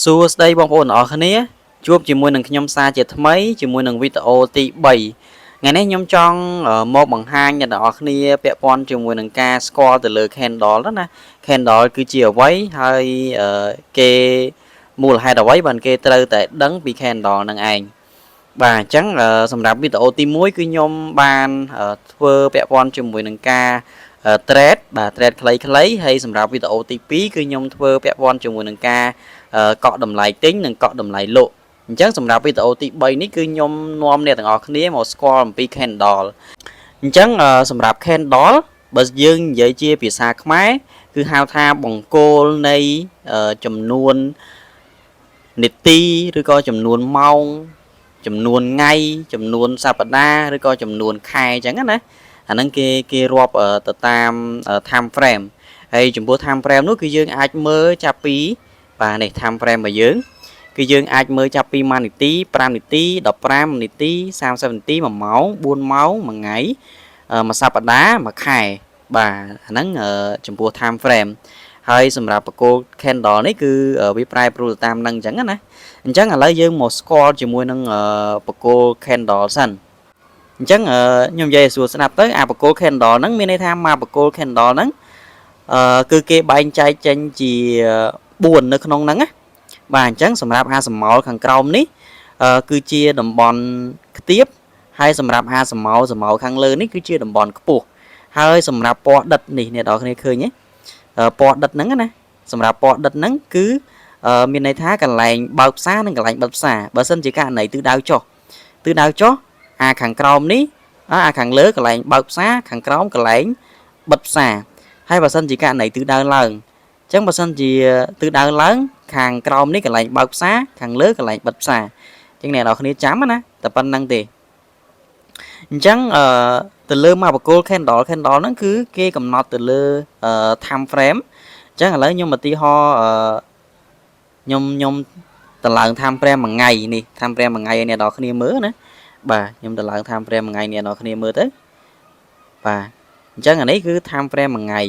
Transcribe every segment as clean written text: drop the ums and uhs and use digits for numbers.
សួស្តីបងប្អូនទាំងអស់គ្នាជួបជាមួយនឹងខ្ញុំសាជាថ្មីជាមួយនឹងវីដេអូទី3ថ្ងៃនេះខ្ញុំចង់មកបង្ហាញអ្នកទាំងអស់គ្នាពាក់ព័ន្ធជាមួយនឹងការស្គាល់ទៅលើ candle ណា candle គឺជាអ្វីហើយគេមូលហេតុអ្វីបានគេត្រូវតែដឹងពី candle នឹងឯងបាទអញ្ចឹងសម្រាប់វីដេអូទី1គឺខ្ញុំបានធ្វើពាក់ព័ន្ធជាមួយនឹងការ trade បាទ trade ខ្លីៗហើយសម្រាប់វីដេអូទី2គឺខ្ញុំធ្វើពាក់ព័ន្ធជាមួយនឹងការកក់តម្លៃទិញនិងកក់តម្លៃលក់អញ្ចឹងសម្រាប់វីដេអូទី3នេះគឺខ្ញុំនាំអ្នកទាំងអស់គ្នាមកស្គាល់អំពី candle អញ្ចឹងសម្រាប់ candle បើយើងនិយាយជាភាសាខ្មែរគឺហៅថាបង្គោលនៃចំនួននាទីឬក៏ចំនួនម៉ោងចំនួនថ្ងៃចំនួនសប្តាហ៍ឬក៏ចំនួនខែអញ្ចឹងណាអាហ្នឹងគេគេរាប់ទៅតាម time frame ហើយចំពោះ time frame នោះគឺយើងអាចមើលចាប់ពីបាទនេះ time frame របស់យើងគឺយើងអាចមើលចាប់ពី1នាទី5នាទី15នាទី30នាទី1ម៉ោង4ម៉ោងមួយថ្ងៃមួយសប្តាហ៍មួយខែបាទអាហ្នឹងចំពោះ time frame ហើយសម្រាប់បង្គោល candle នេះគឺវាប្រែប្រួលតាមនឹងអញ្ចឹងណាអញ្ចឹងឥឡូវយើងមកស្គាល់ជាមួយនឹងបង្គោល candle សិនអញ្ចឹងខ្ញុំនិយាយឲ្យស្រួលស្ដាប់ទៅអាបង្គោល candle ហ្នឹងមានន័យថាមកបង្គោល candle ហ្នឹងអឺគឺគេបែងចែកចេញជា4នៅក្នុងហ្នឹងណាបាទអញ្ចឹងសម្រាប់អាស្រមោលខាងក្រោមនេះគឺជាតំបន់ខ្ទាបហើយសម្រាប់អាស្រមោលស្រមោលខាងលើនេះគឺជាតំបន់ខ្ពស់ហើយសម្រាប់ពណ៌ដិតនេះអ្នកនរគ្នាឃើញទេពណ៌ដិតហ្នឹងណាសម្រាប់ពណ៌ដិតហ្នឹងគឺមានន័យថាកន្លែងបើកផ្សារនិងកន្លែងបិទផ្សារបើសិនជាករណីទិសដៅចុះទិសដៅចុះអាខាងក្រោមនេះអាខាងលើកន្លែងបើកផ្សារខាងក្រោមកន្លែងបិទផ្សារហើយបើសិនជាករណីទិសដៅឡើងអញ្ចឹងបើសិនជាទិសដៅឡើងខាងក្រោមនេះកន្លែងបើកផ្សារខាងលើកន្លែងបិទផ្សារអញ្ចឹងអ្នកនរគ្នាចាំណាតែប៉ុណ្្នឹងទេអញ្ចឹងអឺទៅលើមកបកគោល candle candle ហ្នឹងគឺគេកំណត់ទៅលើ time frame អញ្ចឹងឥឡូវខ្ញុំឧទាហរណ៍អឺខ្ញុំខ្ញុំតម្លើង time frame មួយថ្ងៃនេះ time frame មួយថ្ងៃឲ្យអ្នកនរគ្នាមើលណាបាទខ្ញុំតម្លើង time frame មួយថ្ងៃអ្នកនរគ្នាមើលទៅបាទអញ្ចឹងអានេះគឺ time frame មួយថ្ងៃ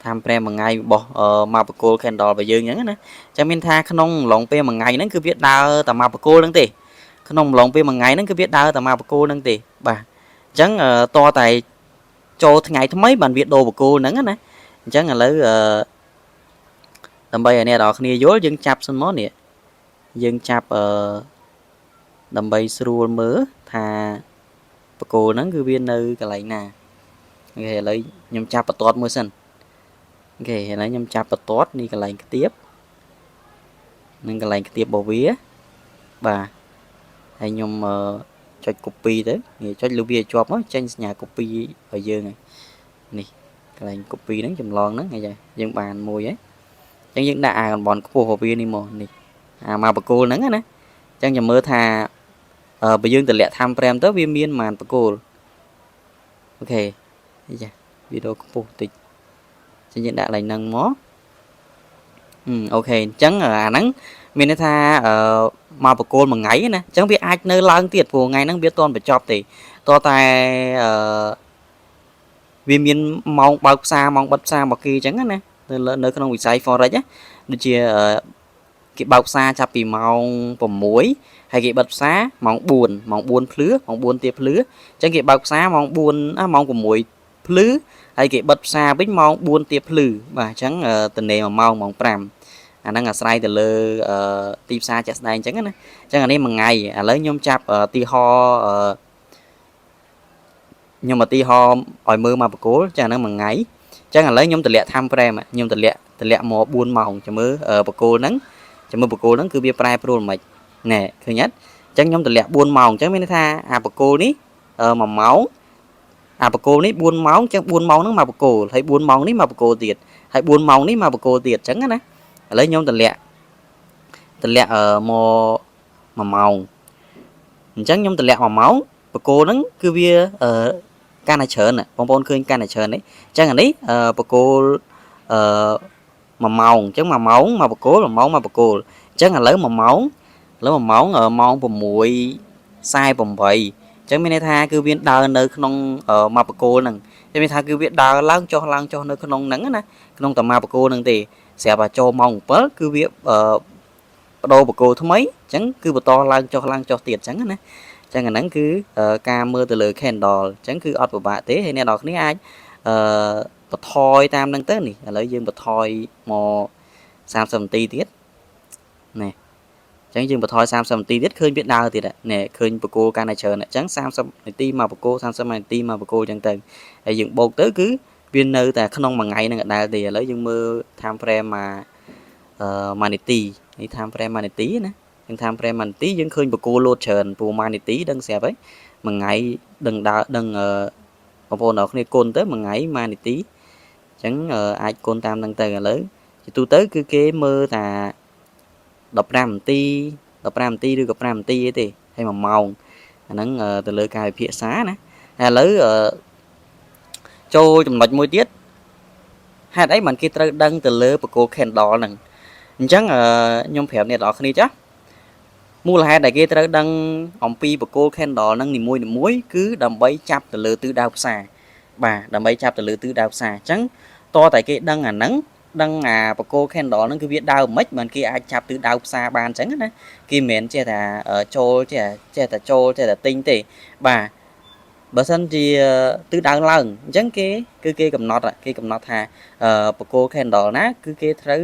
time frame មួយថ្ងៃរបស់មកបកគោល candle របស់យើងអញ្ចឹងណាអញ្ចឹងមានថាក្នុងអំឡុងពេលមួយថ្ងៃហ្នឹងគឺវាដើរតែមកបកគោលហ្នឹងទេក្នុងអំឡុងពេលមួយថ្ងៃហ្នឹងគឺវាដើរតែមកបកគោលហ្នឹងទេបាទអញ្ចឹងតតែចូលថ្ងៃថ្មីបានវាដូរបកគោលហ្នឹងណាអញ្ចឹងឥឡូវអឺដើម្បីឲ្យអ្នកនរគ្នាយល់យើងចាប់សិនមកនេះយើងចាប់អឺដើម្បីស្រួលមើលថាបកគោលហ្នឹងគឺវានៅកន្លែងណាOK ឥឡូវខ្ញុំចាប់បន្ទាត់មួយសិន OK ឥឡូវខ្ញុំចាប់បន្ទាត់នេះកន្លែងខ្ទាបនិងកន្លែងខ្ទាបរបស់វាបាទហើយខ្ញុំចុច copy ទៅនេះចុចលើវាឲ្យជាប់មកចេញសញ្ញា copy ឲ្យយើងហើយនេះកន្លែង copy ហ្នឹងចម្លងហ្នឹងហើយយើងបានមួយហើយអញ្ចឹងយើងដាក់អាតំបន់ខ្ពស់របស់វានេះមកនេះអាមកបកគោលហ្នឹងណាអញ្ចឹងខ្ញុំមើលថាបើយើងតម្លាក់ time frame ទៅវាមានប្រហែលបកគោល OK នេះចាវីដេអូខ្ពស់តិចចឹងយើងដាក់ឡើងហ្នឹងមក OK អញ្ចឹងអាហ្នឹងមានន័យថាអឺមកបកគោលមួយថ្ងៃណាអញ្ចឹងវាអាចនៅឡើងទៀតព្រោះថ្ងៃហ្នឹងវាអត់ទាន់បញ្ចប់ទេតោះតែអឺវាមានម៉ោងបើកផ្សារម៉ោងបិទផ្សាររបស់គេអញ្ចឹងណានៅក្នុងវិស័យ forex ណាដូចជាគេបើកផ្សារចាប់ពីម៉ោង6ហើយគេបិទផ្សារម៉ោង4ម៉ោង4ភ្លឺម៉ោង4ទៀភ្លឺអញ្ចឹងគេបើកផ្សារម៉ោង4អាម៉ោង6ភ្លឺហើយគេបិទផ្សារវិញម៉ោង4ទៀភ្លឺបាទអញ្ចឹងតនេ1ម៉ោងម៉ោង5អាហ្នឹងអាស្រ័យទៅលើទីផ្សារជាក់ស្ដែងអញ្ចឹងណាអញ្ចឹងអានេះមួយថ្ងៃឥឡូវខ្ញុំចាប់ទីហោខ្ញុំឧទាហរណ៍ឲ្យមើលមកបកគោលចាអាហ្នឹងមួយថ្ងៃអញ្ចឹងឥឡូវខ្ញុំតម្លាក់ time frame ខ្ញុំតម្លាក់តម្លាក់មក4ម៉ោងចាំមើលបកគោលហ្នឹងចាំមើលបកគោលហ្នឹងគឺវាប្រែប្រួលមិនណែឃើញអត់អញ្ចឹងខ្ញុំតម្លាក់4ម៉ោងអញ្ចឹងមានន័យថាអាបកគោលនេះ1ម៉ោងអាបកគោលនេះ4ម៉ោងអញ្ចឹង4ម៉ោងហ្នឹងមកបកគោលហើយ4ម៉ោងនេះមកបកគោលទៀតហើយ4ម៉ោងនេះមកបកគោលទៀតអញ្ចឹងណាឥឡូវខ្ញុំតម្លាក់តម្លាក់មក1ម៉ោងអញ្ចឹងខ្ញុំតម្លាក់1ម៉ោងបកគោលហ្នឹងគឺវាកាន់តែច្រើនបងប្អូនឃើញកាន់តែច្រើននេះអញ្ចឹងអានេះបកគោលអឺ1ម៉ោងអញ្ចឹង1ម៉ោងមកបកគោល1ម៉ោងមកបកគោលអញ្ចឹងឥឡូវ1ម៉ោងឥឡូវ1ម៉ោងម៉ោង6:48អញ្ចឹងមានន័យថាគឺវាដើរនៅក្នុងមកបកគោលហ្នឹងមានន័យថាគឺវាដើរឡើងចុះឡើងចុះនៅក្នុងហ្នឹងណាក្នុងតមាបកគោលហ្នឹងទេស្រាប់តែចូលម៉ោង7គឺវា បដូរបង្គោលថ្មីអញ្ចឹងគឺបន្តឡើងចុះឡើងចុះទៀតអញ្ចឹងណាអញ្ចឹងអាហ្នឹងគឺការមើលទៅលើ candle អញ្ចឹងគឺអត់ពិបាកទេហើយអ្នកនរគ្នាអាចអឺបន្ថយតាមហ្នឹងទៅនេះឥឡូវយើងបន្ថយមក30នាទីទៀតនេះអញ្ចឹងយើងបន្ថយ30នាទីទៀតឃើញវាដើរទៀតនេះឃើញបង្គោលកាន់តែច្រើនអញ្ចឹង30នាទីមកបង្គោល30នាទីមកបង្គោលអញ្ចឹងទៅហើយយើងបូកទៅគឺវានៅតែក្នុងមួយថ្ងៃហ្នឹងដដែលទេឥឡូវយើងមើល time frame មកអឺមួយនាទីនេះ time frame មួយនាទីណាយើង time frame មួយនាទីយើងឃើញបង្គោលលោតច្រើនព្រោះមួយនាទីដឹងស្រាប់ហើយមួយថ្ងៃដឹងដើរដឹងបងប្អូនអ្នកគ្នាគុណទៅមួយថ្ងៃមួយនាទីអញ្ចឹងអាចគុណតាមនឹងទៅឥឡូវជាទូទៅគឺគេមើលតា15នាទី15នាទីឬក៏5នាទីអីទេហើយ1ម៉ោងអាហ្នឹងទៅលើការវិភាគសាណាហើយឥឡូវចូលចំណុចមួយទៀតហេតុអីបានគេត្រូវដឹងទៅលើបង្គោល candle ហ្នឹងអញ្ចឹងខ្ញុំប្រាប់អ្នកនរគ្នាចាស់មូលហេតុដែលគេត្រូវដឹងអំពីបង្គោល candle ហ្នឹងនីមួយៗគឺដើម្បីចាប់ទៅលើទិសដៅផ្សារបាទដើម្បីចាប់ទៅលើទិសដៅផ្សារអញ្ចឹងតតែគេដឹងអាហ្នឹងដឹងអាបង្គោល candle ហ្នឹងគឺវាដើរមិនបានគេអាចចាប់ទិសដៅផ្សារបានអញ្ចឹងណាគេមិនមែនចេះតែចូលចេះចេះតែចូលចេះតែទិញទេបាទបើសិនជាទិសដៅឡើងអញ្ចឹងគេគឺគេកំណត់គេកំណត់ថាបង្គោល candle ណាគឺគេត្រូវ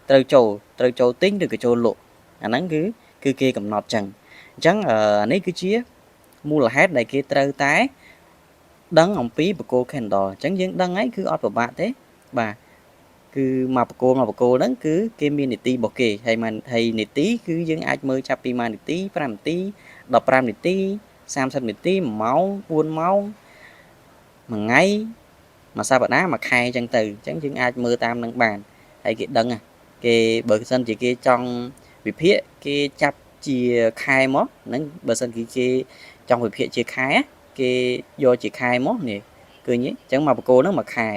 ត្រូវចូលត្រូវចូលទិញឬក៏ចូលលក់អាហ្នឹងគឺគឺគេកំណត់ចឹងអញ្ចឹងអានេះគឺជាមូលហេតុដែលគេត្រូវតែដឹងអំពីបង្គោល candle អញ្ចឹងយើងដឹងហើយគឺអត់ពិបាកទេបាទគឺមកបង្គោលមកបង្គោលហ្នឹងគឺគេមាននីតិរបស់គេហើយមកហើយនីតិគឺយើងអាចមើលចាប់ពី1នាទី5នាទី15នាទី30នាទី1ម៉ោង4ម៉ោងមួយថ្ងៃមួយសប្តាហ៍មួយខែអញ្ចឹងទៅអញ្ចឹងយើងអាចមើលតាមនឹងបានហើយគេដឹងគេបើសិនជាគេចង់វិភាគគេចាប់ជាខែមកហ្នឹងបើសិនជាគេចង់វិភាគជាខែគេយកជាខែមកនេះឃើញទេអញ្ចឹងមកបង្គោលហ្នឹងមួយខែ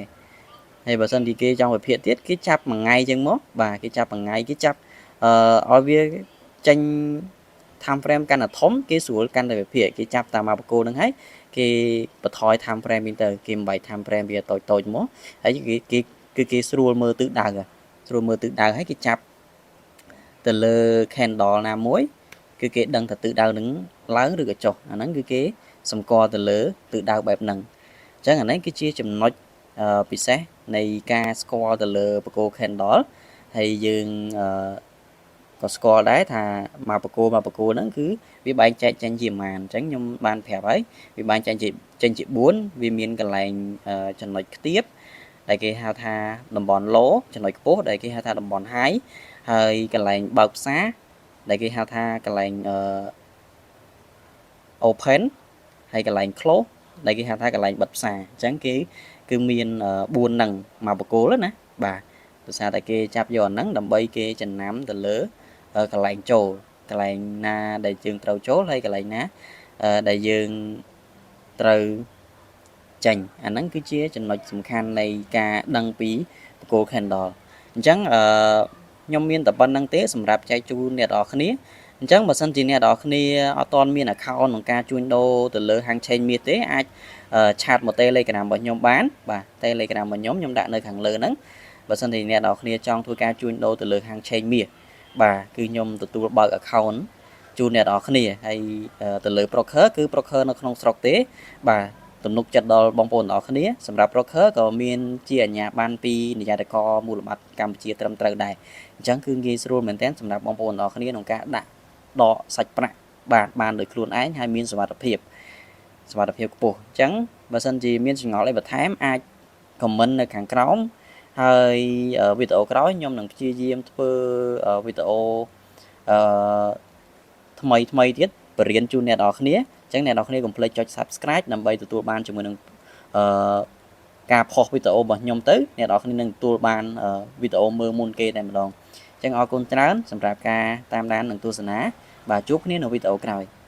ហើយបើសិនជាគេចង់វិភាគទៀតគេចាប់មួយថ្ងៃអញ្ចឹងមកបាទគេចាប់មួយថ្ងៃគេចាប់អឺឲ្យវាចេញ time frame កាន់តែធំគេស្រួលកាន់តែវិភាគគេចាប់តាមមកបង្គោលហ្នឹងហើយគេបន្ថយ time frame វិញទៅគេបំបែក time frame វាតូចតូចមកហើយគេគេគឺគេស្រួលមើលទិសដៅស្រួលមើលទិសដៅហើយគេចាប់ទៅលើ candle ណាមួយគឺគេដឹងថាទិសដៅនឹងឡើងឬក៏ចុះអាហ្នឹងគឺគេសម្គាល់ទៅលើទិសដៅបែបហ្នឹងអញ្ចឹងអានេះគឺជាចំណុចពិសេសនៃការស្គាល់ទៅលើបង្គោល candle ហើយយើងក៏ស្គាល់ដែរថាមកបង្គោលមកបង្គោលហ្នឹងគឺវាបែងចែកចេញជាប៉ុន្មានអញ្ចឹងខ្ញុំបានប្រាប់ហើយវាបែងចែកជាចេញជា4វាមានកន្លែងចំណុចខ្ទាបដែលគេហៅថាតំបន់ low ចំណុចខ្ពស់ដែលគេហៅថាតំបន់ high ហើយកន្លែងបើកផ្សារដែលគេហៅថាកន្លែង open ហើយកន្លែង close ដែលគេហៅថាកន្លែងបិទផ្សារអញ្ចឹងគេគឺមាន4ហ្នឹងមកបង្គោលណាបាទដោយសារតែគេចាប់យកអាហ្នឹងដើម្បីគេចំណាំទៅលើកន្លែងចូលកន្លែងណាដែលយើងត្រូវចូលហើយកន្លែងណាដែលយើងត្រូវចេញអាហ្នឹងគឺជាចំណុចសំខាន់នៃការដឹងពីបង្គោល candle អញ្ចឹងអឺខ្ញុំមានតែប៉ុណ្្នឹងទេសម្រាប់ចែកជូនអ្នកនរគ្នាអញ្ចឹងបើសិនជាអ្នកនរគ្នាអត់ទាន់មាន account ក្នុងការជួញដូរទៅលើហាងឆេងមាសទេអាច chat មក Telegram របស់ខ្ញុំបានបាទ Telegram របស់ខ្ញុំខ្ញុំដាក់នៅខាងលើហ្នឹងបើសិនជាអ្នកនរគ្នាចង់ធ្វើការជួញដូរទៅលើហាងឆេងមាសបាទគឺខ្ញុំទទួលបើក account ជូនអ្នកនរគ្នាហើយទៅលើ broker គឺ broker នៅក្នុងស្រុកទេបាទទំនុកចិត្តដល់បងប្អូនទាំងអស់គ្នាសម្រាប់ broker ក៏មានជាអាជ្ញាប័ណ្ណពីនិយ័តករមូលបត្រកម្ពុជាត្រឹមត្រូវដែរអញ្ចឹងគឺងាយស្រួលមែនទែនសម្រាប់បងប្អូនទាំងអស់គ្នាក្នុងការដាក់ដកសាច់ប្រាក់បាទបានដោយខ្លួនឯងហើយមានសុវត្ថិភាពសុវត្ថិភាពខ្ពស់អញ្ចឹងបើសិនជាមានចម្ងល់អីបន្ថែមអាច comment នៅខាងក្រោមហើយវីដេអូក្រោយខ្ញុំនឹងព្យាយាមធ្វើវីដេអូអឺថ្មីថ្មីទៀតបរៀនជូនអ្នកនរគ្នាអញ្ចឹងអ្នកនរគ្នាកុំភ្លេចចុច Subscribe ដើម្បីទទួលបានជាមួយនឹងអឺការផុសវីដេអូរបស់ខ្ញុំទៅអ្នកនរគ្នានឹងទទួលបានវីដេអូមើលមុនគេតែម្ដងអញ្ចឹងអរគុណច្រើនសម្រាប់ការតាមដាននិងទស្សនាបាទជួបគ្នានៅវីដេអូក្រោយ។